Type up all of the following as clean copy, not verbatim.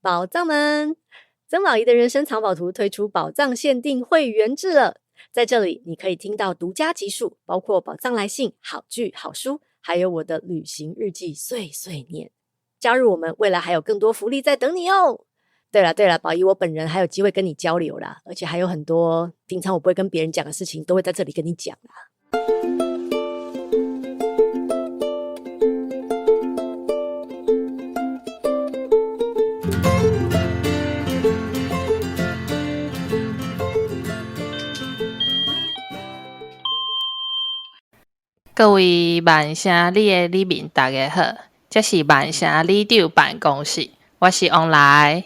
寶藏們，曾寶儀的人生藏寶圖推出寶藏限定會員制了。在這裡，你可以聽到獨家集數，包括寶藏來信、好劇、好書，還有我的旅行日記碎碎念。加入我們，未來還有更多福利在等你哦。對了對了，寶儀我本人還有機會跟你交流啦，而且還有很多平常我不會跟別人講的事情，都會在這裡跟你講啦。各位萬城里的里民，大家好，這是萬城里長辦公室，我是王來，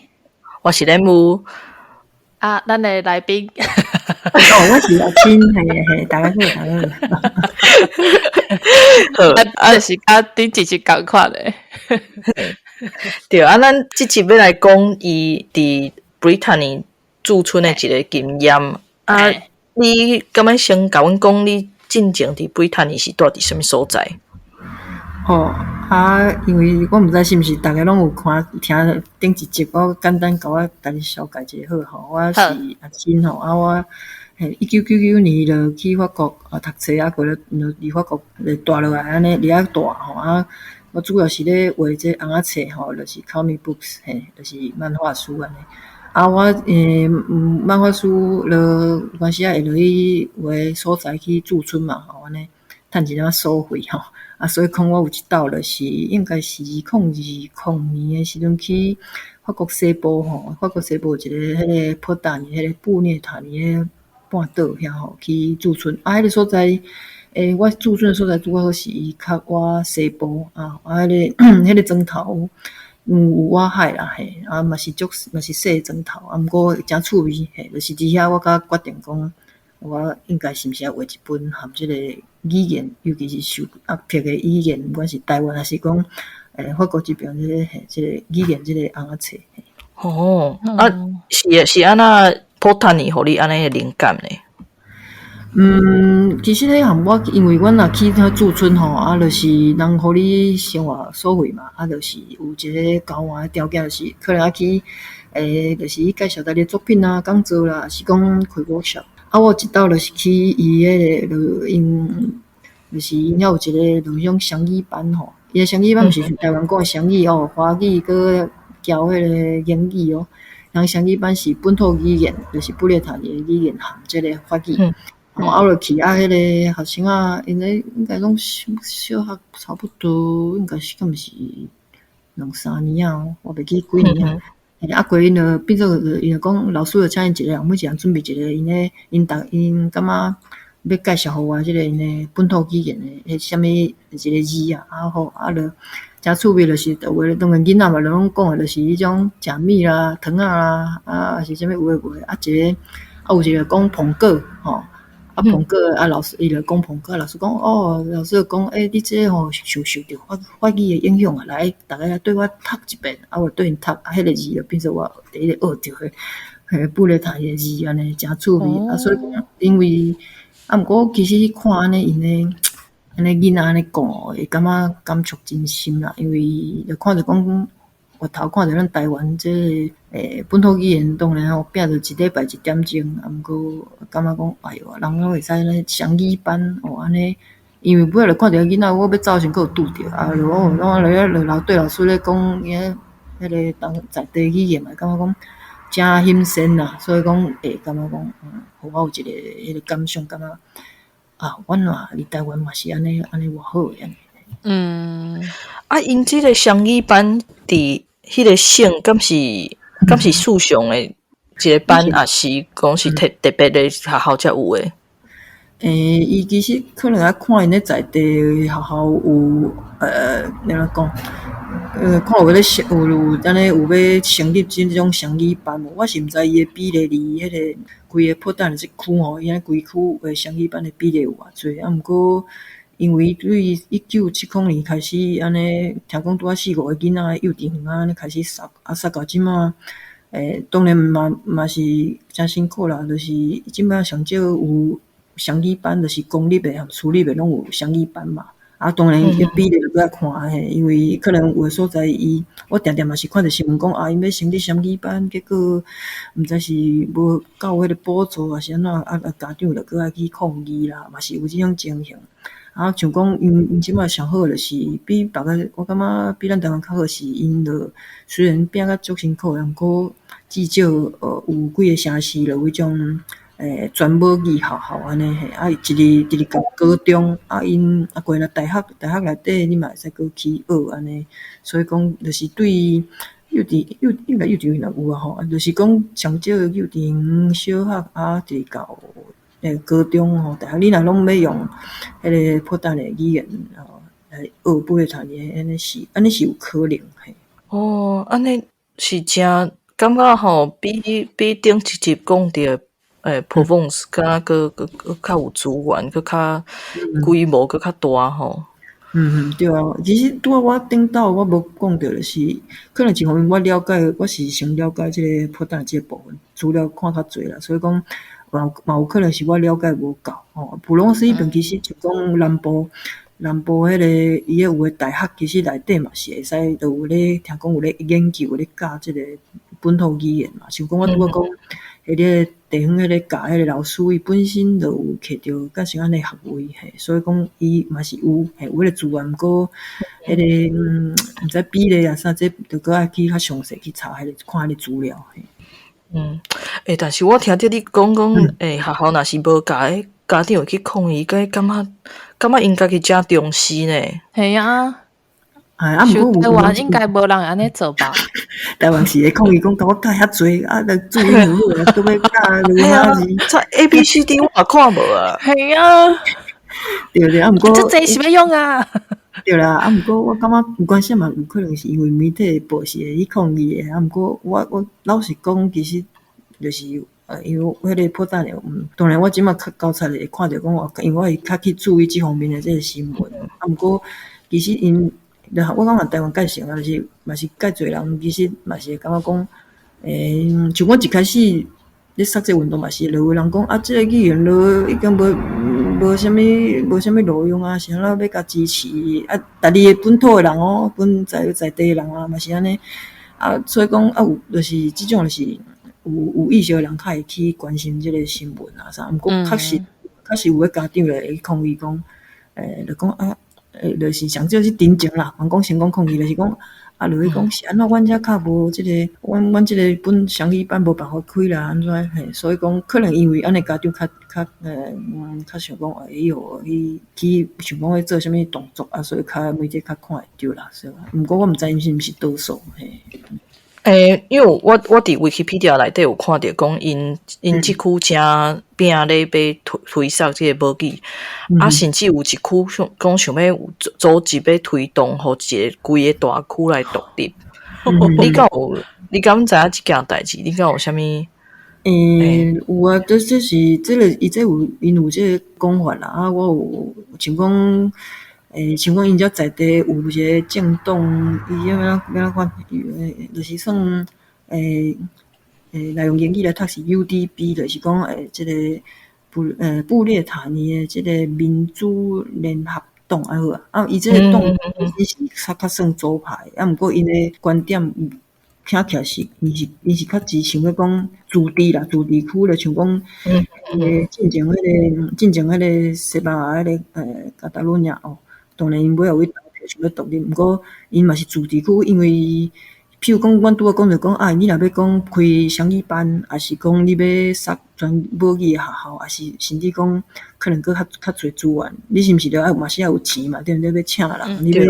我是連武。啊，咱的來賓，哦，我是阿青，嘿嘿，大家好，大家好。好，啊，就是佮頂一集仝款的。對啊，咱這集欲來講伊佇 Brittany 駐村的一個經驗。啊，你敢欲先共阮講，你進前佇 Brittany 是住佇啥物所在？哦，啊，因為我毋知是毋是逐家攏有看聽頂一集，我簡單共我家己紹介一下好吼。我是阿青吼，啊我嘿1999年就去法國啊讀冊，啊過了就佇法國就蹛落來按呢佇遐蹛吼啊。我主要是咧畫這尪仔冊吼，就是 comic books 嘿，就是漫畫書按呢。啊，我漫畫書就有當時仔會落去有的所在去駐村嘛吼，按呢趁一點仔所費吼。啊，所以講我有一擺就是應該是2020年的時陣去法國西部吼，法國西部有一個彼個布達尼，彼個布列塔尼的半島遐吼去駐村。啊，彼個所在，我駐村的所在拄好是伊較倚西部啊，啊，彼個磚頭有倚海啦嘿，啊嘛是足嘛是細磚頭，啊毋過誠趣味嘿，就是佇遐我才決定講，我應該是毋是愛畫一本含這個語言，尤其是受壓迫的語言，毋管是台灣還是講法國這邊這個嘿，這個語言這個尪仔冊。哦，啊是是按怎 Brittany 予你按呢的靈感呢？嗯，其實彼項我因為阮若去遐駐村吼，啊，就是人予你生活所費嘛，啊，就是有一個交換的條件，就是可能愛去，就是去介紹家己的作品啊、講座啦，還是講開 workshop。啊，我有一擺就是去伊彼個，就𪜶就是𪜶遐有一個就是種雙語班吼，伊的雙語班毋是像台灣講的雙語哦，華語閣交彼個英語哦，人雙語班是本土語言，就是布列塔尼的語言含這個法語。啊，我就去啊，彼個學生仔，𪜶咧應該攏小小學差不多，應該是敢毋是兩三年仔哦，我袂記幾年仔。啊，過𪜶就變做伊就講老師就請𪜶一個人，每一個人準備一個𪜶咧，𪜶逐𪜶感覺欲介紹予我這個𪜶的本土語言的彼啥物一個字啊，啊好啊就誠趣味，就是有的當然囡仔嘛，就攏講的就是彼種食物啦、糖仔啦，啊是啥物有的無的，啊一個啊有一個講蘋果吼。啊，蘋果啊，老師伊就講蘋果，老師講哦，老師就講，你這個吼受著法語的影響啊，來，逐家來對我讀一遍，啊，我對𪜶讀，啊，彼個字就變做我第一個學著的，彼個布列塔尼的字按呢，誠趣味。啊，所以講，因為啊，毋過其實看按呢𪜶的按呢囡仔按呢講，會感覺感觸真深啦，因為就看著講。回頭看著咱台灣這個本土語言，當然吼拚著一禮拜一點鐘，啊，毋過感覺講，哎喲，人攏會使按呢雙語班哦，按呢，因為尾仔就看著囡仔，我欲走的時陣閣有拄著，啊，就我我落遐就對老師咧講，彼個當在地語言嘛，感覺講誠新鮮啦，所以講會感覺講，予我有一個彼個感想，感覺啊，阮嘛佇台灣嘛是按呢按呢偌好的按呢。啊，𪜶這個雙語班佇彼個省，敢是首創的一個班，抑是講是特別的學校才有的？伊其實可能愛看𪜶咧在地學校有，按怎講？看有咧有按呢有欲成立這種雙語班無？我是毋知伊的比例佇彼個規個布列塔尼這區吼，伊按呢規區的雙語班的比例有偌濟？啊，毋過因為對1970年開始按呢，聽講拄仔四五個囡仔幼稚園按呢開始捒，啊捒到這馬，當然嘛是誠辛苦啦，就是這馬上少有雙語班，就是公立的和私立的攏有雙語班嘛。啊，當然伊比例就閣愛看嘿，因為可能有的所在伊，我定定嘛是看著新聞講啊，𪜶欲成立雙語班，結果毋知是無夠彼個補助，抑是按怎啊？家長就閣愛去抗議啦，嘛是有這種情形。啊，像講𪜶這擺上好就是比別个，我感覺比咱台灣較好是𪜶就雖然拼甲足辛苦的，毋過至少有幾个城市就有彼種全母語學校按呢嘿，啊，一直一直到高中，啊，𪜶啊過來大學，大學內底你嘛會使閣去學按呢，所以講就是對幼稚幼應該幼稚園也有啊吼，就是講上少幼稚園、小學啊，一直到高中吼，大學你若攏欲用彼個布列塔尼語言吼來學布列塔尼，按呢是有可能嘿。哦，按呢是誠感覺吼，比頂一集講著Provence 敢閣閣閣較有資源，閣較規模閣較大吼。嗯嗯，對啊，其實拄仔我頂晝我無講著，就是可能一方面我了解，我是先了解這个布列塔尼這个部分，資料看較濟啦，所以講嘛有可能是我了解無夠吼。普羅旺斯彼邊其實就講南部彼个伊个有的大學，其實內底嘛是會使，就有咧聽講有咧研究，有咧教這个本土語言嘛。像講我拄仔講，彼个地方彼个教彼个老師，伊本身就有摕著甲像按呢學位嘿，所以講伊嘛是有嘿有彼个資源，毋過彼个毋知比例啊啥，這就閣愛去較詳細去查彼个看彼个資料嘿。嗯，但是我聽著你講講，學校若是無教，家長會去抗議，該感覺𪜶家己誠重視呢。嘿啊。哎，啊，毋過台灣應該無人按呢做吧？台灣是會抗議講，共我教遐濟，啊，著注意好啊，閣欲教，啊，這 A B C D 我也看無啊。嘿啊。對對，啊，毋過這濟是欲用啊？對啦，啊，毋過我感覺有關係嘛，有可能是因為媒體報是會去抗議的，啊，毋過我老實講，其實就是因為彼个布列塔尼，當然我這擺較高冊會看著講，因為我會較去注意這方面的這个新聞，啊，毋過其實𪜶，我感覺台灣介紹啊，就是嘛是介濟人，其實嘛是會感覺講，像我一開始咧殺這个運動嘛是，就有人講啊，這个語言都已經無啥物路用啊，是按怎欲共支持？啊，家己的本土的人哦，本在地的人啊，嘛是按呢。啊，所以講啊，有就是這種就是有意識的人較會去關心這个新聞啊啥。毋過確實有的家長會去抗議講，就講啊，就是上少是陳情啦，毋講先講抗議，就是講啊，就去講是按怎，阮遮較無這个，阮這个本雙語班無辦法開啦，按怎嘿？所以講可能因為按呢家長較想講，哎喲，去想講欲做啥物動作啊，所以較媒體較看會著啦。所以，毋過我毋知𪜶是毋是多數嘿。因為我佇 Wikipedia 內底有看著講，𪜶這區誠拼咧欲推捒這个母語，啊，甚至有一區想講想欲組織欲推動，予一个規个大區來獨立。你敢知影這件代誌？你敢有啥物？有啊，這是這个伊這有𪜶有這个講法啦。啊，我有像講，像講𪜶遮在地有一个政黨，伊欲按怎講，就是算來用英語來讀是 UDP，就是講這个布列塔尼的這个民主聯合黨啊好啊。啊，伊這个黨其實是較算左派，啊，毋過𪜶的觀點聽起來是，𪜶是較支持欲講自治啦，自治區就像講，進前彼个西班牙彼个加泰羅尼亞哦，當然𪜶尾後去投票想欲獨立，毋過𪜶嘛是自治區，因為譬如講，阮拄仔講著講啊，你若欲講開雙語班，抑是講你欲設全母語的學校，抑是甚至講可能閣較濟資源，你是毋是著愛嘛是愛有錢嘛？對毋對？欲請人，你欲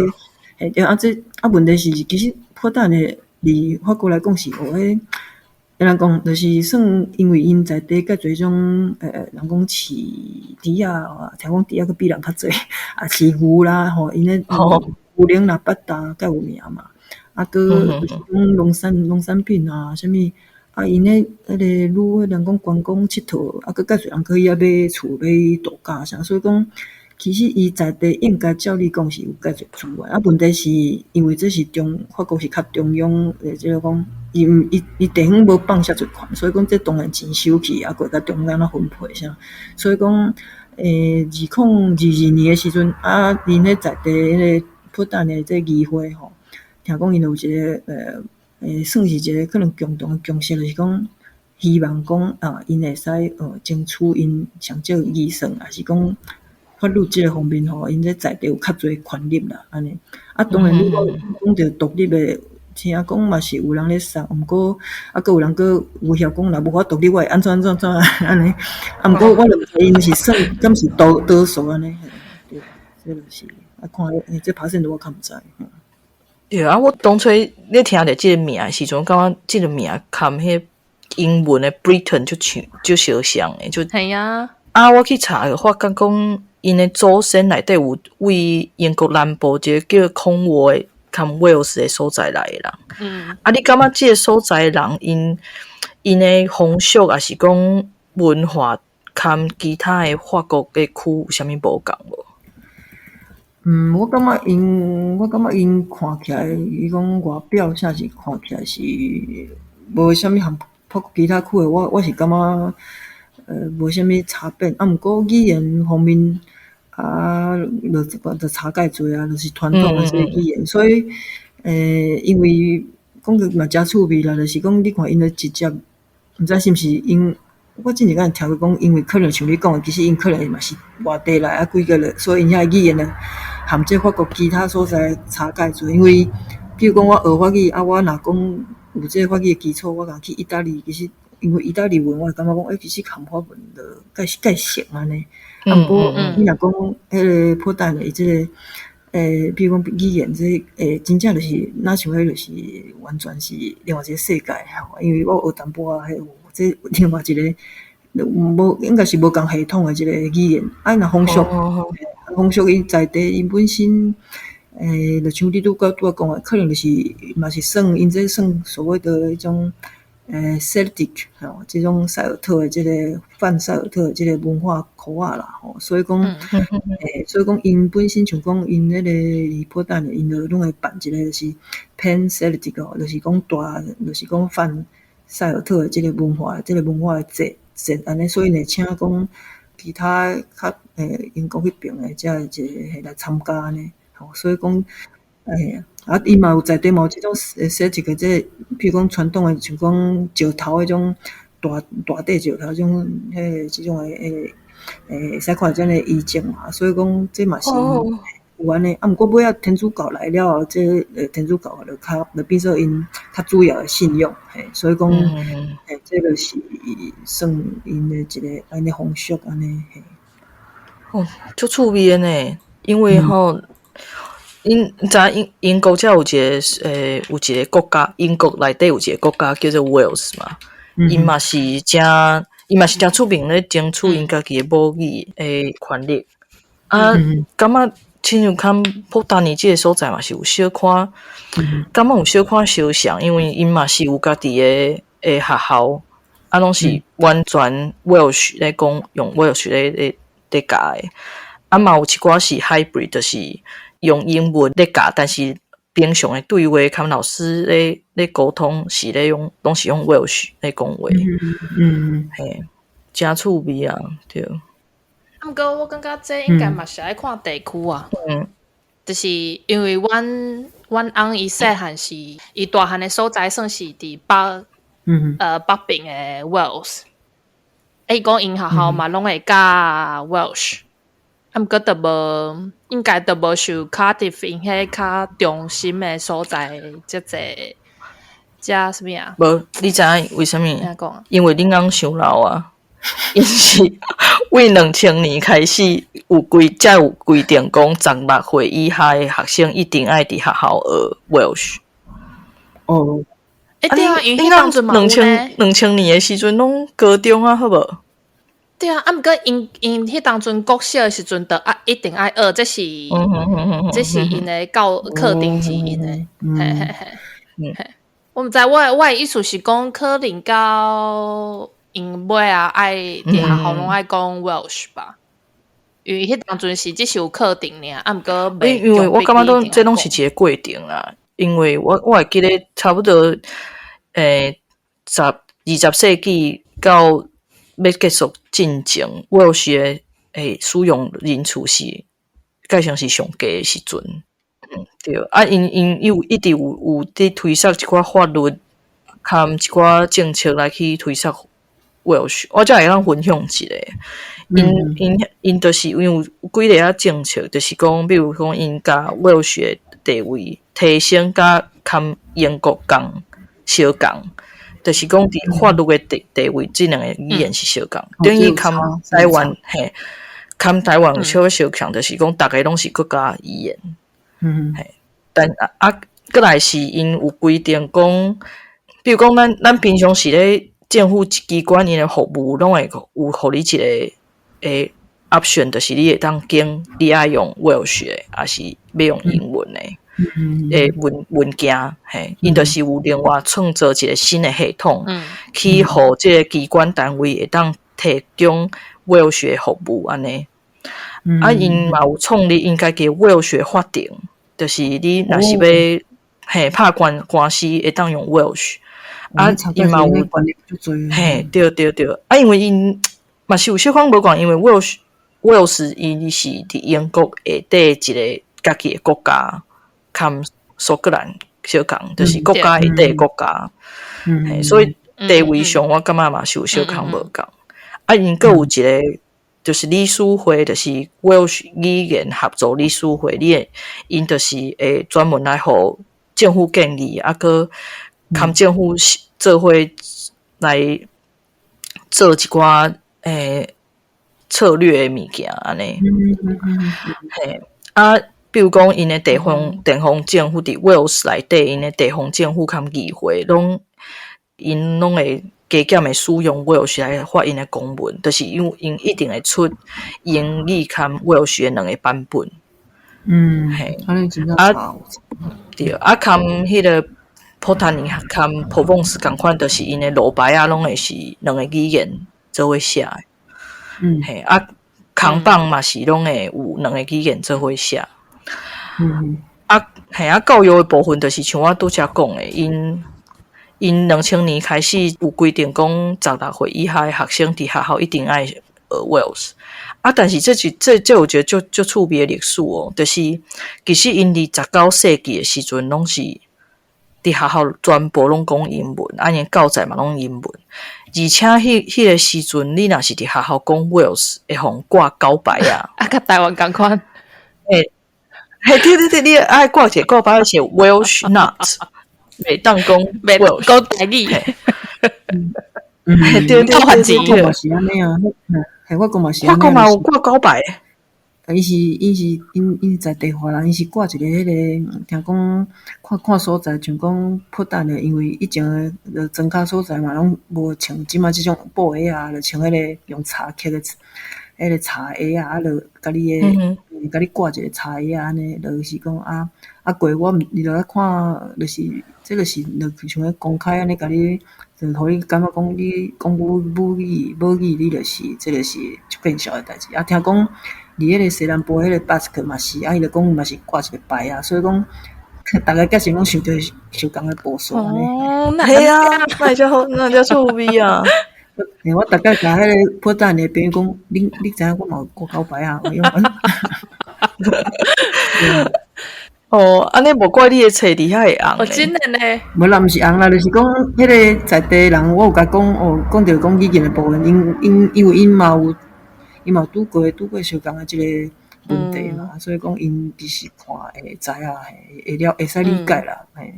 嘿對啊，這啊問題是，其實布列塔尼佇法國來講是有彼，按怎講，就是算因為𪜶在地較濟種，人講飼豬仔，聽講豬仔閣比人較濟，啊飼牛啦吼，𪜶咧牛奶若八達較有名嘛，啊閣就是講農產品啊，啥物啊，𪜶咧彼個旅人講觀光𨑨迌，啊閣較濟人去遐買厝買度假啥，所以講其實伊在地應該照理講是有較濟資源，啊問題是因為這是法國是較中央，這個講伊地方無放遮濟權，所以講這當然錢收去，啊閣會共中央怎分配啥，所以講2022年的時陣啊，𪜶咧在地彼個普達尼這個議會吼，聽講𪜶有一個算是一個可能共同的共識，就是講希望講啊，𪜶會使爭取𪜶上少預算，抑是講法律這個方面吼，𪜶咧在地有較濟權力啦，按呢。啊，當然你講講著獨立的，聽講嘛是有人咧捒，毋過啊，閣有人閣威脅講，若無法獨立，我會按怎按怎按怎按呢。啊，毋過我就毋知𪜶是算敢是多數按呢。對，這就是啊，看這拍線我較毋知。對啊，我當初咧聽著這個名的時陣，感覺這個名含彼英文的 Britain 就像就相像的，就係啊。啊，我去查就發覺講，𪜶的祖先內底有位英國南部一個叫孔沃的，含 Wales 的所在來的人。啊，你感覺這個所在的人，𪜶的風俗，抑是講文化，含其他的法國的區有啥物無仝無？嗯，我感覺𪜶看起來，伊講外表啥是看起來是無啥物和法國其他區的，我是感覺無啥物差別。啊，毋過語言方面啊，就差介濟啊，就是傳統的這個語言。所以因為講句嘛誠趣味啦，就是講你看𪜶就直接，毋知是毋是𪜶，我之前敢有聽過講，因為可能像你講的，其實𪜶可能嘛是外地來啊幾個咧，所以𪜶遐語言呢，含這法國其他所在差介濟。因為比如講我學法語啊，我若講有這個法語的基礎，我若去意大利，其實因為意大利文，我會感覺講，欸，其實含法文就介介熟按呢。啊，毋過你若講彼個普達的這個比如講語言這真正就是，若像彼就是完全是另外一個世界吼。因為我學淡薄仔，彼有這另外一個無應該是無仝系統的這個語言。啊，若風俗，風俗𪜶在地𪜶本身，就像你拄仔講的，可能就是嘛是算𪜶這算所謂的彼種Celtic 吼，這種塞爾特的這個泛塞爾特的這個文化箍仔啦吼，所以講𪜶本身像講𪜶彼個佇普達的，𪜶就攏會辦一個就是 Pan Celtic 哦，就是講大，就是講泛塞爾特的這個文化，這個文化的節節按呢，所以會請講其他較英國彼爿的這一個來參加按呢，吼，所以講啊，伊嘛有在地嘛有這種設一個這個，比如講傳統的，像講石頭彼種大大塊石頭這種，彼個這種的會使看著這樣的遺跡嘛，所以講這嘛是有按呢。啊，毋過尾仔天主教來了後，這天主教就較就變做𪜶較主要的信仰，嘿，所以講，嘿，這就是算𪜶的一個按呢風俗按呢，嘿。哦，足趣味的呢，因為吼，𪜶知影英國才有一個有一個國家，英國內底有一個國家叫做 Wales 嘛，𪜶嘛是誠出名咧爭取𪜶家己的母語的權利。啊，感覺親像較普達尼這個所在嘛是有小可，感覺有小可相像，因為𪜶嘛是有家己的學校，啊，攏是完全 Welsh 咧講，用 Welsh 咧教的。啊，嘛有一寡是 hybrid，就是用英文咧教，但是平常的對話，佮老師咧溝通是咧用，攏是用 Welsh 咧講話。嘿，誠趣味啊，對。啊，毋過我感覺這應該嘛是愛看地區啊。就是因為阮翁伊細漢是，伊大漢的所在算是佇北，北邊的 Wales。欸，伊講𪜶學校嘛攏會教 Welsh。啊，毋過就無，應該就無像 Cardiff 𪜶彼較中心的所在，遮濟，遮啥物啊？無，你知影為啥物？按怎講？因為恁翁傷老啊。𪜶是為2000年開始有規，才有規定講，16歲以下的學生一定愛佇學校學 Welsh。哦。欸，對啊，因為彼當陣嘛有呢。2000年的時陣攏高中啊，好無？對啊，啊，毋過𪜶彼當陣國小的時陣，就愛一定愛學，這是𪜶的教課程之一的。嘿嘿嘿。嘿，我毋知，我的意思是講，可能到𪜶尾仔愛佇學校攏愛講 Welsh 吧？因為彼當陣是只是有課程爾，啊，毋過袂因為我感覺攏這攏是一個過程啦。因為我會記得差不多20世紀到欲結束進前，Welsh 的的使用人次是蓋成是上低的時陣。對，啊，𪜶有一直有佇推捒一寡法律，含一寡政策來去推捒 Welsh。我才會當分享一下。𪜶就是因為有幾个仔政策，就是講，比如講，𪜶共 Welsh 的地位提升甲含英國仝相仝，就是講佇法律的地位，這兩个語言是相仝，等於含台灣嘿，含台灣小可相仝，就是講逐个攏是國家語言。嘿，但啊，閣來是𪜶有規定講，比如講咱平常時咧政府機關𪜶的服務，攏會有予你一个option，就是你會當揀你愛用 Welsh 的，抑是欲用英文的文件，嘿，𪜶就是有另外創造一个新的系統，去予這个機關單位會當提供 Welsh 的服務按呢。啊，𪜶嘛有創立𪜶家己 Welsh 的法庭，就是你若是欲嘿拍官司，會當用 Welsh。啊，𪜶嘛有嘿，對對對，啊，因為𪜶嘛是有小可無仝，因為 Welsh 伊是佇英國下底一个家己的國家，含蘇格蘭相仝，就是國家下底的國家，嘿，所以地位上我感覺嘛是有小可無仝。啊，𪜶閣有一个就是理事會，就是 Welsh 語言合作理事會，你會𪜶就是會專門來予政府建議，啊，閣含政府做伙來做一寡策略的物件按呢。嘿，啊，比如講，𪜶的地方政府佇 Wales 內底，𪜶的地方政府含議會，攏𪜶攏會加減會使用 Welsh 來發𪜶的公文，就是因為𪜶一定會出英語含 Welsh 的兩个版本。嘿，啊，對，啊，含彼个 Brittany 含 Provence 仝款，就是𪜶的路牌仔，攏會是兩个語言做伙寫的。嘿，啊，扛棒嘛是攏會有兩个語言做伙寫。啊，嘿啊，教育的部分就是像我拄才講的，𪜶2000年開始有規定講，16歲以下的學生佇學校一定愛學 Welsh。啊，但是這是這有一个足足趣味的歷史哦，就是其實𪜶佇19世紀的時陣，攏是佇學校全部攏講英文，啊，𪜶教材嘛攏英文。而且彼个時陣，你若是佇學校講 Welsh，會予人掛狗牌仔。啊，佮台灣仝款。嘿，嘿，對對對，你愛掛一个狗牌寫 Welsh not，袂當講袂講台語。嘿，對對對對，嘛是按呢啊，嘿，法國嘛是按呢。法國嘛有掛狗牌。啊，伊是伊是𪜶𪜶在地化人，伊是掛一个彼个，聽講看看所在，像講普丹的，因為以前的莊跤所在嘛，攏無穿這馬這種布鞋仔，就穿彼个用柴刻的彼个柴鞋仔，啊，就共你的，共你掛一个柴鞋仔按呢，就是講啊啊過我毋，你著愛看，就是這個是就像咧公開按呢，共你，就予你感覺講你講母語，你就是這個是足見笑的代誌。啊，聽講佇彼个西南部彼个巴斯克嘛是，啊，伊就講嘛是掛一个牌仔，所以講逐个結成攏受著相仝的步數按呢。哦，嘿啊，那遮好，那遮趣味啊！我逐擺共彼个普丹的朋友講，你知影我嘛有掛狗牌仔？哦，按呢無怪你的冊佇遐會紅。哦，真的呢？無啦，毋是紅啦，就是講彼个在地人，我有共講哦，講著講語言的部分，𪜶因為𪜶嘛有，𪜶嘛有拄過相仝的這个問題嘛，所以講𪜶其實看會知影，會了會使理解啦，嘿。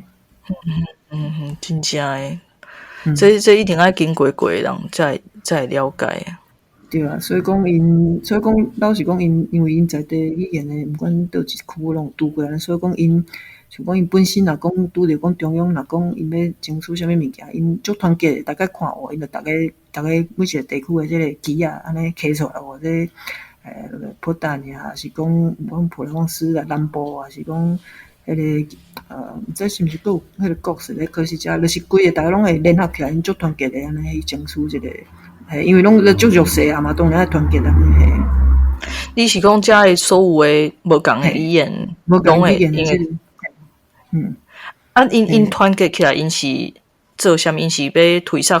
嗯，真正的，這一定愛經過過的人才會了解。對啊，所以講𪜶，所以講老實講，𪜶因為𪜶在地語言的，毋管佗一區攏有拄過，所以講𪜶像講𪜶本身若講拄著講中央，若講𪜶欲爭取啥物物件，𪜶足團結，逐擺看哦，𪜶就逐家每一个地區的這个旗仔按呢揢出來哦，這普丹爾，抑是講講普羅旺斯啊、南部啊，是講彼个毋知是毋是閣有彼个國是咧，可是遮就是規个逐家攏會聯合起來，𪜶足團結的按呢去爭取這个。嘿，因為攏足弱勢啊嘛，當然愛團結按呢嘿。你是講遮的所有的無仝的語言，無仝語言的這個，啊，𪜶團結起來，𪜶是做啥物？𪜶是欲推捒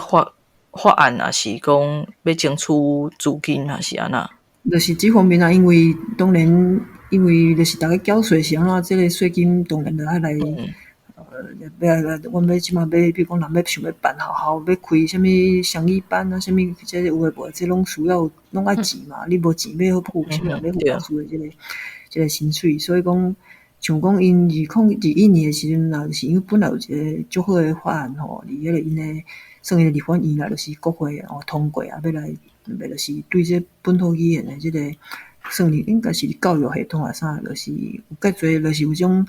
法案，抑是講欲爭取資金，抑是按怎？就是這方面啊，因為當然，因為就是逐家繳稅是按怎，這个稅金當然就愛來，欲來，阮欲這馬欲，比如講人欲想欲辦學校，欲開啥物雙語班啊，啥物這有的無的，這攏需要攏愛錢嘛。你無錢欲好付，啥物人欲付老師的這個薪水，所以講，像講𪜶2021年的時陣啊，就是因為本來有一个足好的法案吼，佇彼个𪜶的算𪜶的立法院啦，就是國會哦通過啊，欲來，欲就是對這本土語言的這個算是應該是教育系統啊啥，就是有較濟，就是有種，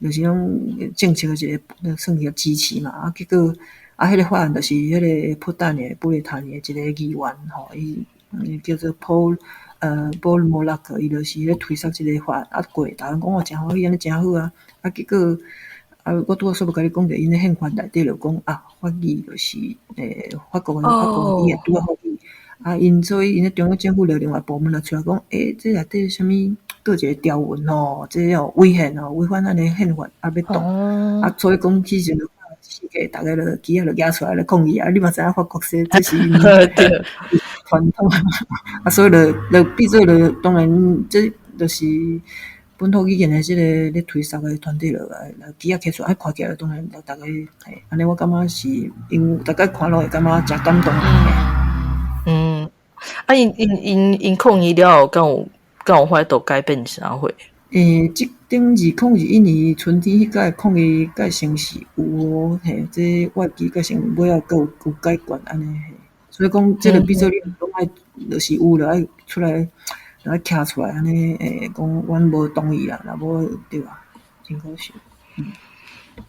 就是講政策的一个算是支持嘛。啊，結果啊，彼个法案就是彼个布達尼布列塔尼的一个議員吼，伊叫做 Paul Molac，伊就是咧推捒這个法案，啊過，逐家講哦誠歡喜，按呢誠好啊。啊，結果啊，我拄仔煞欲共你講著，𪜶的憲法內底就講啊，法語就是，法國語言拄仔法語。啊，𪜶所以𪜶咧中央政府就另外部門就出來講，欸，這內底啥物佗一个條文吼，這哦違憲哦，違反咱的憲法啊欲動。啊，所以講彼時陣世界逐家就旗仔就舉出來咧抗議啊！你嘛知影法國說這是傳統啊，所以就變做就當然這就是本土語言的這個咧推捒的團體就來旗仔提出來，啊看起來當然就逐家嘿，按呢我感覺是因為逐家看落會感覺誠感動。嗯，啊，𪜶抗議了後，敢有法度改變啥貨？欸，這頂2021年春天彼屆抗議蓋成是有哦，嘿，這外機蓋成尾仔閣有解決按呢，嘿，所以講這個變做你攏愛，就是有就愛出來，就愛徛出來按呢，欸，講阮無同意啦，若無對啊，真可惜。嗯，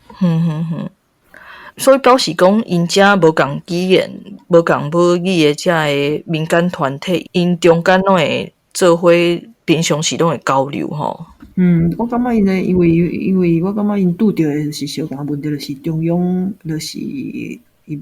哼哼哼，所以表示講，𪜶遮無仝語言、無仝母語的遮个民間團體，𪜶中間攏會做伙，平常時攏會交流吼。嗯，我感覺𪜶的，因為我感覺𪜶拄著的是相仝問題，就是中央，就是伊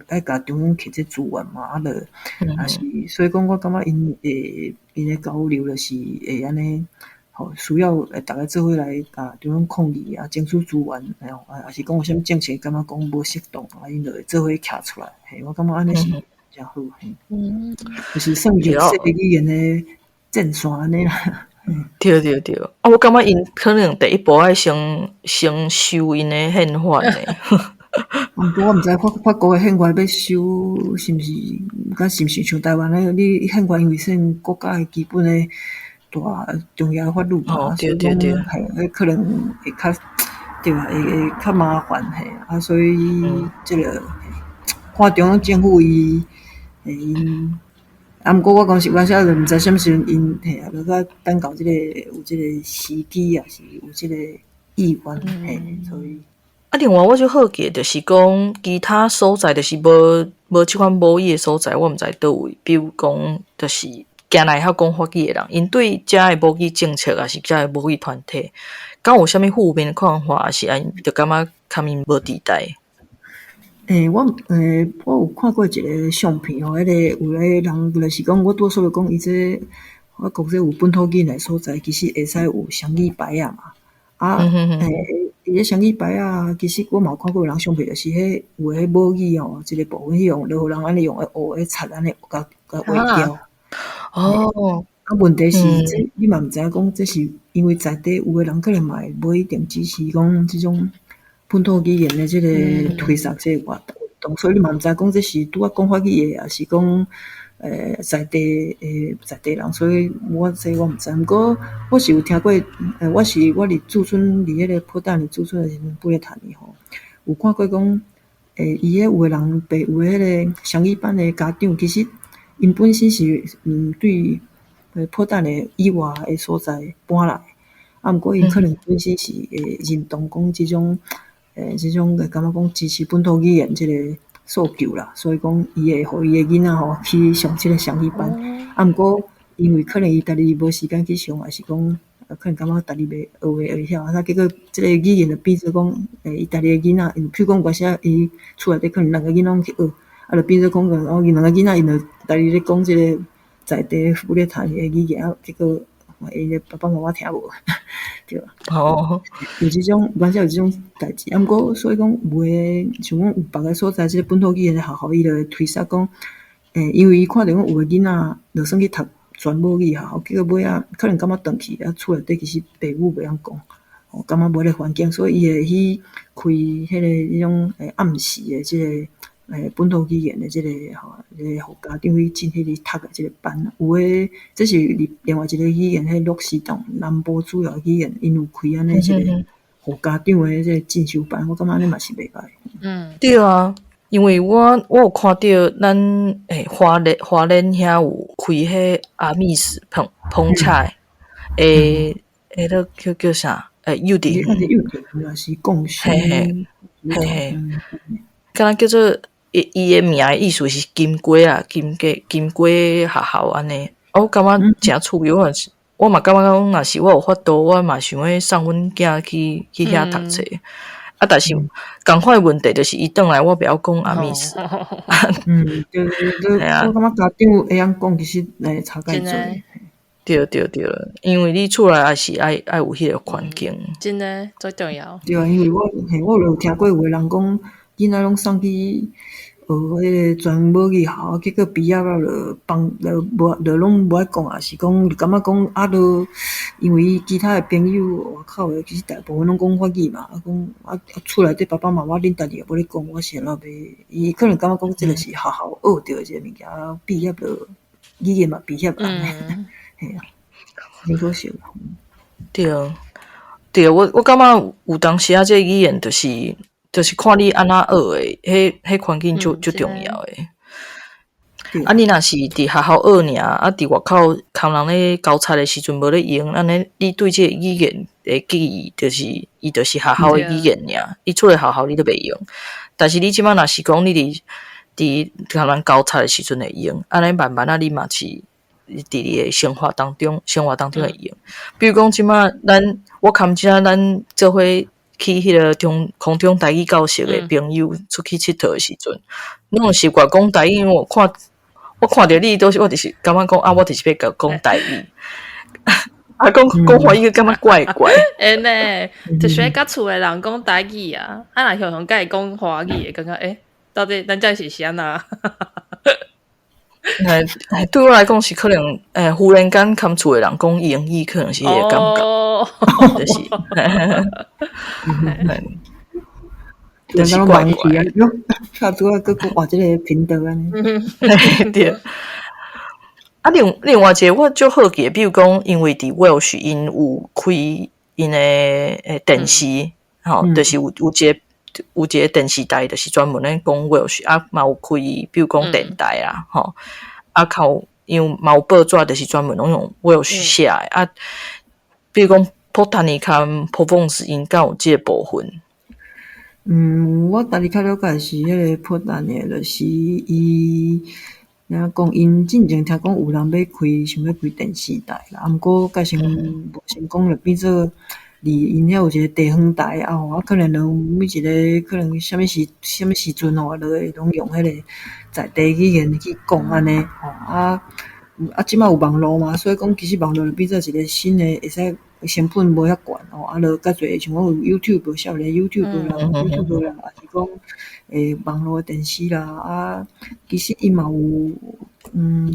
愛共中央提這資源嘛，啊，就也是，所以講我感覺𪜶會𪜶的交流就是會按呢，吼，需要會逐家做伙來共中央抗議啊，爭取資源，啊，抑是講有啥物政策感覺講無適當，啊，𪜶就會做伙徛出來，嘿，我感覺按呢是誠好，嘿，就是算弱勢語言的戰線按呢啦。對對對，啊，我感覺𪜶可能第一步愛先修𪜶的憲法呢。毋過我毋知法國的憲法欲修是毋是，敢是毋是像台灣的，你憲法因為算國家的基本的大重要的法律嘛，所以講嘿，彼可能會較對啊，會較麻煩嘿，啊，所以這個看中央政府伊𪜶。啊，毋過我講實有當時就毋知啥物時陣𪜶嘿啊，就閣等到這個有這個時機啊，是有這個意願嘿，所以。啊，另外我就好奇，就是講其他所在，就是無這款母語的所在，我毋知佗位。比如講，就是行來會曉講法語的人，𪜶對遮的母語政策，抑是遮的母語團體，敢有啥物負面的看法，抑是𪜶就感覺共𪜶無佇代？欸，我有看過一个相片吼，彼个有个人就是講，我拄仔煞欲講，伊這法國這有本土語言的所在，其實會使有雙語牌仔嘛。啊，欸，伊个雙語牌仔，其實我嘛有看過有人相片，就是彼有的彼母語吼，一个部分彼用，就予人按呢用烏的擦按呢，共畫掉。哦。啊，問題是，這你嘛毋知影講，這是因為在地有的人可能嘛會無一定支持講這種本土語言的這个推捒這个活動，所以你嘛毋知講這是拄仔講法語的，抑是講在地的在地人，所以我這我毋知。毋過我是有聽過，我是我佇駐村佇彼个布達尼駐村的時陣，布列塔尼吼，有看過講，伊彼有的人爸有彼个雙語班的家長，其實𪜶本身是對布達尼以外的所在搬來，啊，毋過𪜶可能本身是會認同講這種。這種會感覺講支持本土語言這個訴求啦，所以講伊會予伊的囡仔吼去上這個雙語班。啊，毋過因為可能伊家己無時間去上，抑是講可能感覺家己袂學會曉，啊，結果這個語言就變做講，伊家己的囡仔，譬如講有時伊厝內底可能兩个囡仔攏去學，啊，就變做講哦，𪜶兩个囡仔𪜶就家己咧講這個在地布列塔尼的語言，啊，結果𪜶的爸爸媽媽聽無，對吧？哦，有這種，有當時有這種代誌。啊，毋過所以講有的，像講有別个所在，這個本土語言的學校，伊就會推捒講，因為伊看著講有的囡仔，就算去讀全母语学校，结果尾仔可能感觉转去啊，厝内底其实爸母袂晓讲，吼，感觉无彼个环境，所以伊会去开彼个彼种暗时的这个本土语言的这个吼，这个予家长去进彼个读的这个班。有的这是另外一个语言，彼洛士当南部主要语言，𪜶有开按呢这个予家长的这个进修班，我感觉按呢嘛是袂䆀。对啊，因为我有看著咱花莲遐有开彼阿密斯烹烹菜，彼个叫啥？幼稚园，幼稚园也是共修，嘿嘿嘿嘿，敢若叫做伊的名的意思是金瓜啊，金瓜学校按呢。我感觉诚趣味，我嘛感觉讲，若是我有法度，我嘛想欲送阮囝去遐读册。啊，但是仝款的问题就是，伊转来我袂晓讲阿密斯。对对对，我感觉家长会晓讲，其实差介济。对对对，因为你厝内也是爱有彼个环境。真的最重要。对啊，因为我有听过有的人讲，囡仔拢送去学彼个全母语学校，结果毕业了就放，就无，就拢无爱讲，抑是讲就感觉讲啊，就因为其他的朋友外口的，其实大部分拢讲法语嘛，啊讲啊厝内底爸爸妈妈恁家己也无咧讲，我是按怎欲？伊可能感觉讲这个是学校学著的这个物件，毕业就语言嘛毕业按呢，嘿啊，真可惜。对对，我感觉有当时啊，这个语言就是看你按怎学的，彼环境足重要的。啊，你若是伫学校学尔，啊，伫外口崁人咧交叉的时阵无咧用，按呢你对这个语言的记忆，就是伊就是学校的语言尔，你出来学校你都袂用。但是你这摆若是讲你伫共人交叉的时阵会用，按呢慢慢仔你嘛是伫你的生活当中会用。比如讲这摆咱我堪遮咱做伙去彼个空中台语教室的朋友出去𨑨迌的时阵，拢有习惯讲台语，因为我看著你都是我就是感觉讲啊，我就是欲共讲台语，啊，讲讲华语感觉怪怪。会呢，就是爱佮厝的人讲台语啊，啊，若常常佮伊讲华语的，感觉欸，到底咱这是按怎？对我来讲是可能，忽然间共厝的人讲英语，可能是彼个感觉，就是，就是怪怪。较拄仔阁换这个频道按呢。对。啊，另外一个我足好奇的，比如讲，因为伫 Welsh 𪜶有开𪜶的电视，吼，就是有一个电视台，就是专门咧讲 Welsh，啊，嘛有开，比如讲电台啊，吼，啊，靠，因为嘛有报纸，就是专门拢用 Welsh 写的，啊，比如讲 Botany 佮 Provence 𪜶敢有这个部分？嗯，我家己较了解是彼个 Botany，就是伊，若讲𪜶进前听讲有人欲开，想欲开电视台啦，啊，毋过阁成无成功，就变做离𪜶遐有一个地方台啊吼，啊，可能就每一个可能啥物时阵吼，就会拢用彼个在地语言去讲按呢吼，啊，这摆有网路嘛，所以讲其实网路就变做一个新的，会使成本无遐悬吼，啊，就较济像讲有 YouTube，少年 YouTube 啦，YouTube 啦，抑是讲网路电视啦，啊，其实伊嘛有，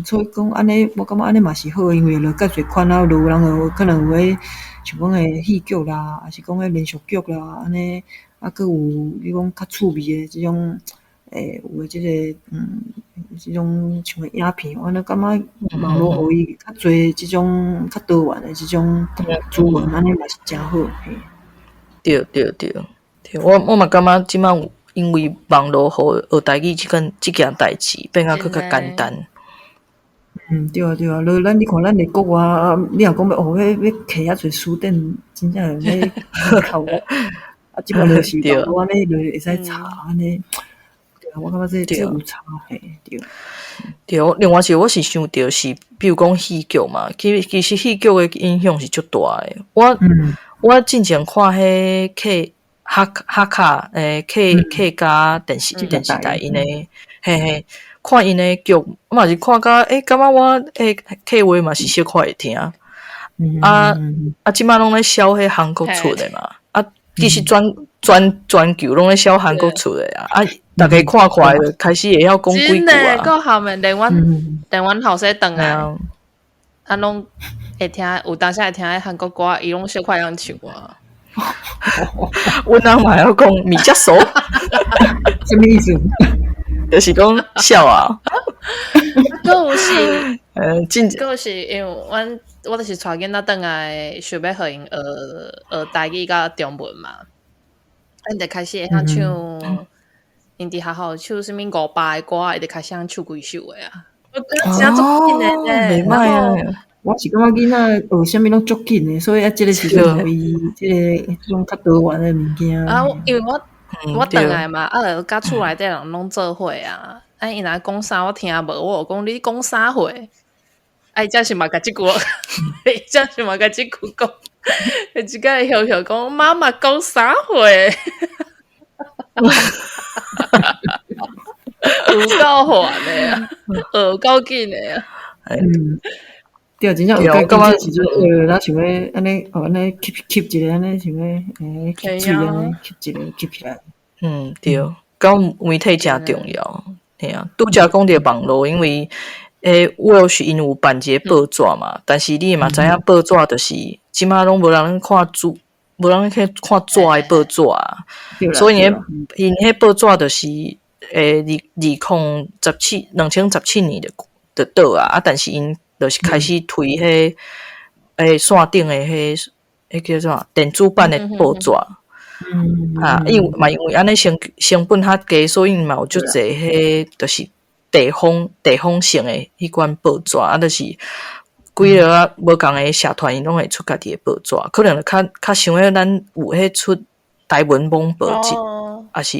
所以讲按呢，我感觉按呢嘛是好，因为就较济款啊，就有人有可能有彼像讲戏剧啦，抑是讲彼连续剧啦，按呢，啊，阁有比如讲较趣味的这种，有的这个，这种像个影片，我按呢感觉网路予伊较济这种较多元的这种资源，按呢嘛是诚好。嘿。对对对，对，我嘛感觉这摆因为网路予学台语这件代志变甲阁较简单。对啊对啊，就咱你看咱伫国外，你若讲欲学欲摕遐济辞典，真正欲哭啊，这摆就是网路按呢就会使查按呢。对啊，我感觉这有差嘿，对。对，另外一个我是想著是，比如讲戏剧嘛，其实戏剧的影响是足大的。我进前看彼客客客客家电视台𪜶的，嘿嘿，看𪜶的剧，我嘛是看甲感觉我客话嘛是小可会听。啊啊，这摆拢咧销彼韩国出的嘛，啊，其实全球拢咧销韩国出的啊，啊，逐家看看就开始会晓讲几句啊。够好们，连阮后生转来，啊，攏會聽，有當時會聽彼韓國歌，伊攏小可會曉唱啊。阮翁嘛會曉講米遮熟，啥物意思？就是講痟啊。閣有是，真閣有是因為阮我就是帶囡仔轉來，想欲予𪜶學學台語佮中文嘛。𪜶就開始會曉唱，𪜶佇學校唱啥物500个歌，伊就開始曉唱規首的啊。我感覺真足緊的咧，袂歹啊。我是感覺囡仔學啥物攏足緊的，所以啊，這個時陣予伊這個這種較多元的物件。啊，因為我我轉來嘛，啊，就佮厝內底人攏做伙啊，啊，𪜶若講啥我聽無，我就講你講啥貨？啊，伊才是嘛共這句，伊才是嘛共這句講，伊一擺會曉曉講媽媽講啥貨？有夠煩的啊，學夠緊的啊。嗯，對，真正有夠緊，這時陣學，咱想欲按呢，哦，按呢吸吸一下，按呢想欲，欸，吸喙按呢吸一下，吸起來。嗯，對，講媒體誠重要，嘿啊，拄才講著網路，因為欸，我是𪜶有辦一個報紙嘛，但是你嘛知影報紙就是這馬攏無人看紙，無人去看紙的報紙啊，所以𪜶彼報紙就是欸，20172017年就倒啊，啊，但是𪜶就是開始推彼欸線頂的彼彼叫做啥電子版的報紙。啊，因為嘛因為按呢成本較低，所以嘛有足濟彼就是地方性的彼款報紙，啊，就是幾个啊無仝的社團，𪜶攏會出家己的報紙，可能較較像彼咱有彼出台文網報紙，抑是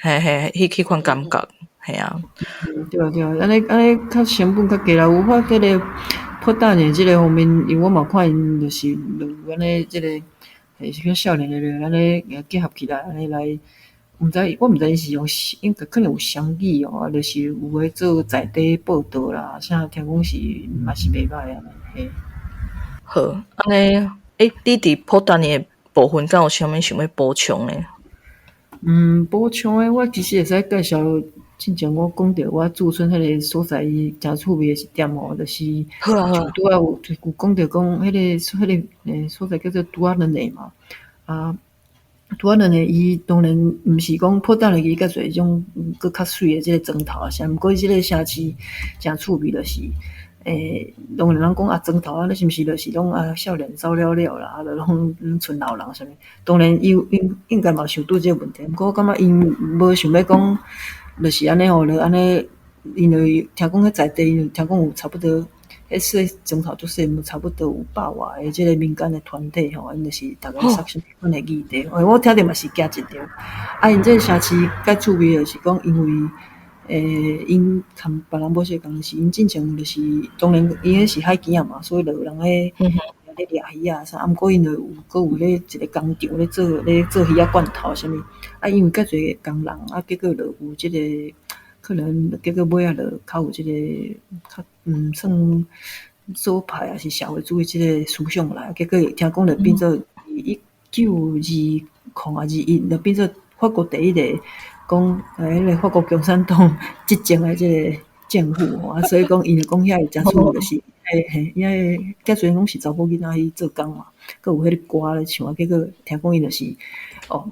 嘿嘿，彼款感覺，嘿啊。對啊對啊，按呢按呢較成本較低啦。有我這個破蛋的這個方面，因為我嘛看𪜶就是有按呢這個，是較少年的按呢結合起來，按呢來，毋知我毋知𪜶是用應該可能有雙語哦，就是有咧做在地報導啦，啥聽講是嘛是袂歹啊，嘿。好，按呢，欸，你佇破蛋的部分，敢有啥物想欲補充的？嗯，補充的我其實會使介紹。進前我講著我駐村彼個所在，伊誠趣味的一點吼，就是像拄仔有有講著講，彼個所在叫做拄仔卵的嘛。啊，拄仔卵的伊當然毋是講破蛋的，伊較濟種閣較媠的這個磚頭啊啥，毋過這個城市誠趣味，就是，欸，當然人講啊磚頭啊，你是毋是就是攏啊少年走了了啦，啊，就攏賰老人啥物？當然伊應應該嘛有想著這個問題，毋過我感覺𪜶無想欲講。就是按呢吼，就按呢，因為聽講彼在地，聽講有差不多，彼細磚頭足細，差不多有百外个這個民間的團體吼，𪜶就是逐家說啥物款的議題。欸，我聽著嘛是驚一跳。啊，𪜶這個城市較趣味就是講，因為，欸，𪜶含別人無相仝，是𪜶進前就是，當然𪜶彼是海墘仔嘛，所以就有人咧咧掠魚仔啥，啊，毋過𪜶就有閣有咧一個工廠咧做魚仔罐頭啥物。啊，因為較濟工人，啊，結果就有這個可能，結果尾仔就較有這個較算左派抑是社會主義這個思想來，結果聽講就變做1920啊21，就變做法國第一個講欸彼個法國共產黨執政的這個政府吼，啊，所以講𪜶就講遐會誠趣味，就是嘿嘿，因為較濟攏是查某囡仔去做工嘛，閣有彼個歌咧唱啊，結果聽講𪜶就是哦。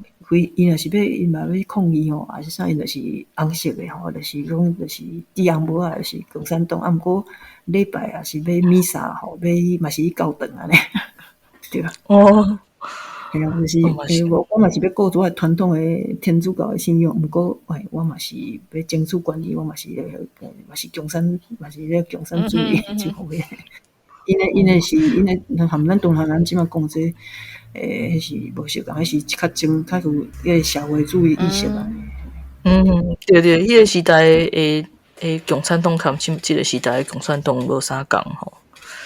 伊若是欲𪜶嘛欲抗議吼，抑是啥，𪜶就是紅色的吼，就是講就是戴紅帽仔，就是共產黨。啊，毋過禮拜也是欲彌撒吼，欲嘛是去教堂按呢，對啊。哦，嘿啊，就是，欸，我嘛是欲顧著傳統的天主教的信仰，毋過，欸，我嘛是欲爭取權利，我嘛是嘛是共產，嘛是咧共產主義這方面。𪜶的是𪜶的，含咱當然咱這馬講這個。欸，彼是無相仝，彼是較前較有彼個社會主義意識啊。嗯，對對，彼個時代的共產黨佮這個時代的共產黨無啥仝吼。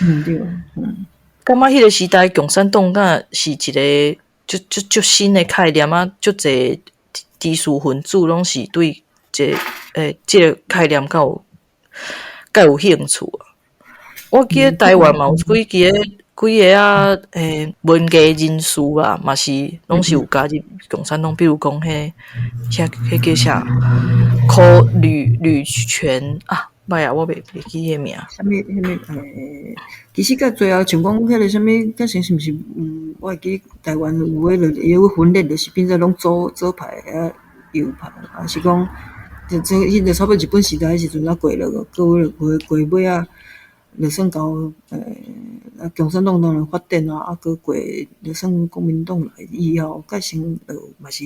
嗯，對，嗯。感覺彼個時代共產黨敢是一個足足足新的概念啊，足濟知識分子攏是對這個欸這個概念較有興趣啊。我記得台灣嘛有幾個幾个啊，欸，文藝人士啊，嘛是攏是有加入共產黨，比如講彼，彼叫啥？柯呂呂權啊，歹啊，我袂記彼名。啥物啥物欸，其實到最後像講彼个啥物，改成是毋是？嗯，我會記台灣有的就伊有分裂，就是變做攏左左派啊右派，還是講，就這彼個差不多日本時代彼時陣仔過落，過過過尾仔，就算到欸，共產黨當然發展啊，啊閣過就算國民黨來以後，改成嘛是。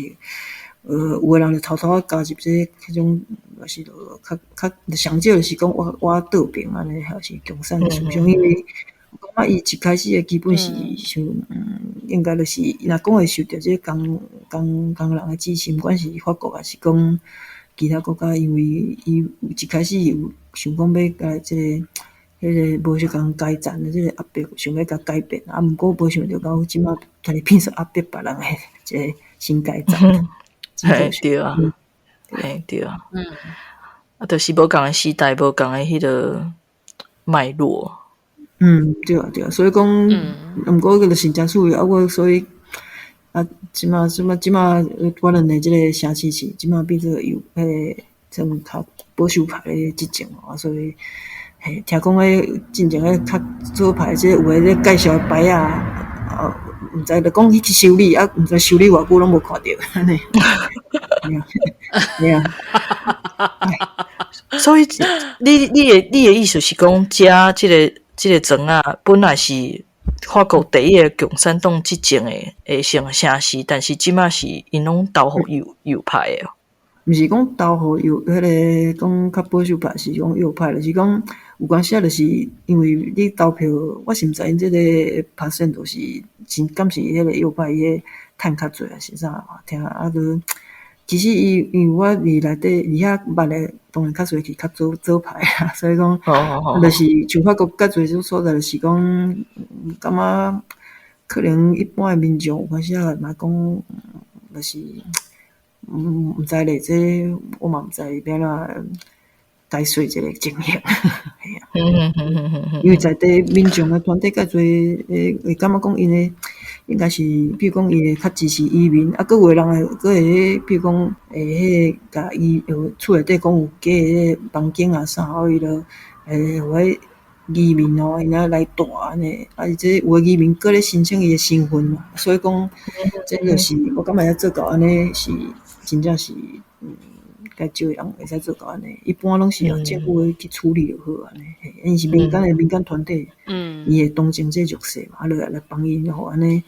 有的人就偷偷仔加入這個彼種，嘛是就較較上少就是講我倒爿按呢，還是共產的思想，因為我感覺伊一開始的基本是像，應該就是若講會受著這個工工工人的支持，毋管是法國還是講其他國家，因為伊一開始有想講欲共這個彼個無相仝階層的這個壓迫，想欲共改變，啊，毋過無想著到這馬家己變做壓迫別人的這個新階層。嘿，對啊，嘿，對啊，啊，就是無仝的時代，無仝的彼个脈絡。嗯，對啊，對啊，所以講，毋過就是誠趣味啊，我所以啊，這馬這馬這馬，我們的這个城市是這馬變做右，彼个算較保守派咧執政啊，所以嘿，聽講彼進前彼較左派，這個有的咧介紹的牌仔啊，毋知就講去修理啊，毋知修理偌久攏無看著，按呢。對啊，所以你的意思是講，遮這個庄仔本來是法國第一个共產黨執政的城市，但是這馬是𪜶攏投予右派的。毋是講投予右，彼个講較保守派是講右派，就是講有關時仔就是因為你投票，我是毋知𪜶這個 percent 就是真敢是彼个右派伊个趁較濟，還是啥？聽啊，閣其實伊因為我佇內底佇遐捌的，當然較濟是較左左派啊，所以講，就是像法國較濟種所在，就是講感覺可能一般的民眾有關時仔嘛講，就是毋知咧，這我嘛毋知欲按怎解說這个情形。因為在地民眾的團體較濟會感覺講𪜶的應該是，比如講伊會較支持移民，啊，閣有的人會閣會彼，比如講會彼个共伊厝內底講有假的房間啊啥，予伊就會予彼移民哦，𪜶仔來住按呢，啊，伊這有的移民閣咧申請伊的身份嘛，所以講這就是我感覺會做到按呢是真正是較少的人會使做到按呢，一般攏是由政府去處理就好按呢，𪜶是民間的民間團體，伊會同情這弱勢嘛，啊，就來幫𪜶予按呢，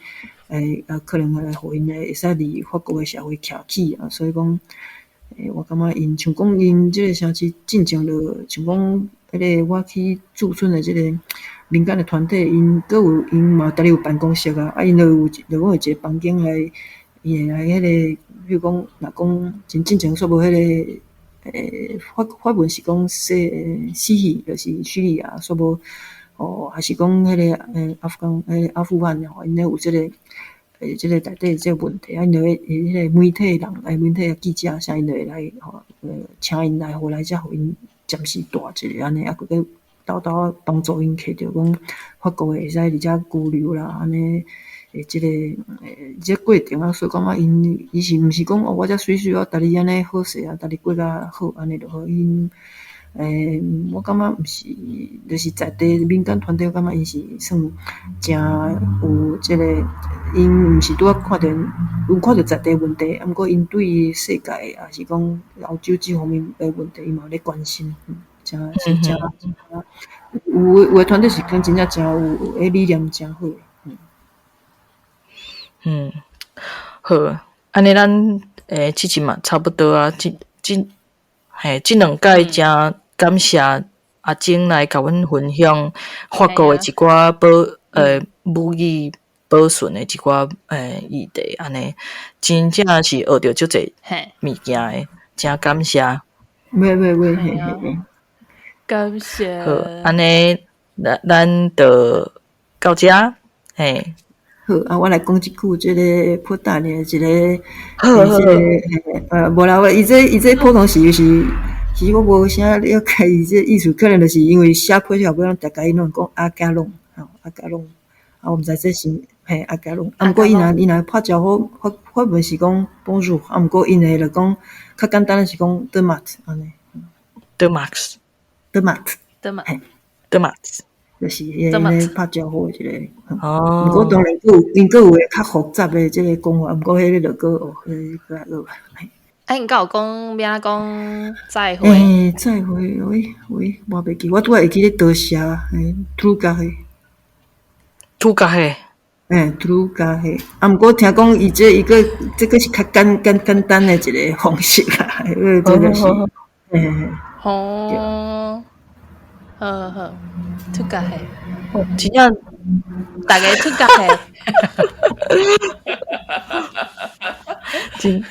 欸，啊，可能來予𪜶會使佇法國的社會徛起啊，所以講，欸，我感覺𪜶像講𪜶這個城市進前就像講彼个我去駐村的這個民間的團體，𪜶閣有𪜶嘛家己有辦公室啊，啊，𪜶就有就講有一個房間來，伊會來彼个，比如講，若講真進前煞無彼个，欸，法文是講西西，就是敘利亞煞無，哦，還是講彼個欸阿富汗，欸阿富汗吼，𪜶咧有這個，欸這個內底這個問題，啊，𪜶就會彼个媒體人，欸媒體的記者啥，𪜶就會來吼，請𪜶來，予來遮予𪜶暫時蹛一下按呢，啊，閣閣兜兜幫助𪜶揣著講法國的會使佇遮居留啦，按呢，欸，這個欸這過程啊，所以感覺𪜶伊是毋是講哦，我遮媠媠我逐日按呢好勢啊，逐日過較好按呢就好，𪜶欸，我感覺毋是，就是在地民間團體，我感覺𪜶是算誠有這個，𪜶毋是拄仔看著有看著在地問題，啊，毋過𪜶對世界抑是講歐洲這方面的問題，伊嘛有咧關心，誠是誠有有的團體是講真正誠有彼理念誠好。嗯，好，按呢咱欸這集嘛差不多啊，這這嘿這兩擺誠感謝阿蓁來共阮分享法國的一寡保母語保存的一寡欸議題，按呢真正是學著足濟物件的，誠感謝。袂袂袂，嘿嘿。感謝。好，按呢咱咱就到遮，嘿。好，啊，我來講一句，這个普達的一个，這个，無啦，我伊這伊這普通時是，其實我無啥了解伊這意思，可能就是因為寫批後尾攏逐家伊攏講阿加攏，吼阿加攏，啊，我毋知這是嘿阿加攏，啊，毋過伊若伊若拍招呼法法文是講 Bonjour，啊，毋過𪜶的就講較簡單的是講 De max 按呢，De max。德馬特，德馬，德馬，就是彼個拍招呼的一個。哦。毋過當然閣有，𪜶閣有個較複雜的這個講法，毋過彼個就閣哦，彼個閣落。啊，𪜶敢有講欲按怎講再會？欸，再會，喂喂，我袂記，我拄仔會記咧多謝，欸，trugahe。 Trugahe。欸，trugahe。啊，毋過聽講伊這伊閣這個是較簡單的一個方式啦，這個就是，欸。哦。好好，trugahe。真正，逐家 trugahe。真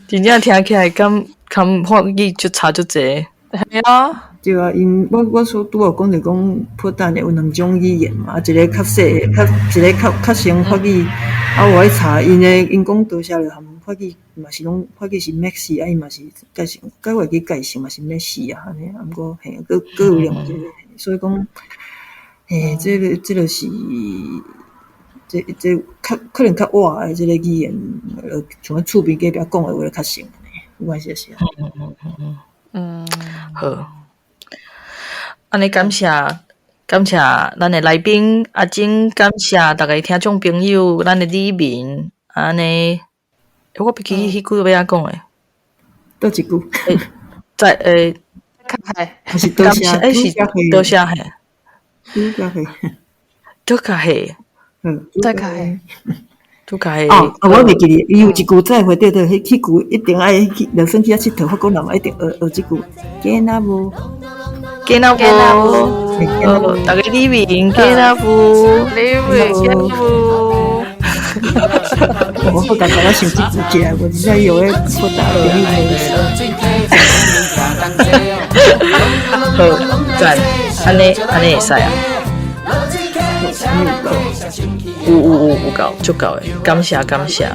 真正聽起來敢含法語就差足濟。係啊，對啊，𪜶我所拄仔講就講，普達尼有兩種語言嘛，一個較細，較一個較像法語。啊，我去查𪜶的，𪜶講多謝就含法語嘛是攏法語是 merci，啊，伊嘛是介紹，佮我會記介紹嘛是 merci 啊，按呢，啊，毋過嘿，閣有另外一個，所以講，嘿，這個是，這較可能較活的這個語言，像阮厝邊隔壁講的話較像，有關係是。嗯，好，按呢感謝感謝咱的來賓阿蓁，感謝逐个聽眾朋友，咱的李明，按呢，欸，我袂記彼句欲按怎講的？佗一句？再欸，是多謝，欸是多謝嘿，拄甲嘿，拄甲嘿，嗯，再開，拄甲嘿。哦，我袂記得，伊有一句再會對對，彼句一定愛去，就算去遐𨑨迌，法國人嘛一定學學這句。Kenavo， Kenavo，逐家李明，Kenavo，李明，Kenavo。我好感覺我想這句起來，我真正有咧擴大朋友好，讚，按呢按呢會使啊。有有有有夠，足夠的，感謝感謝。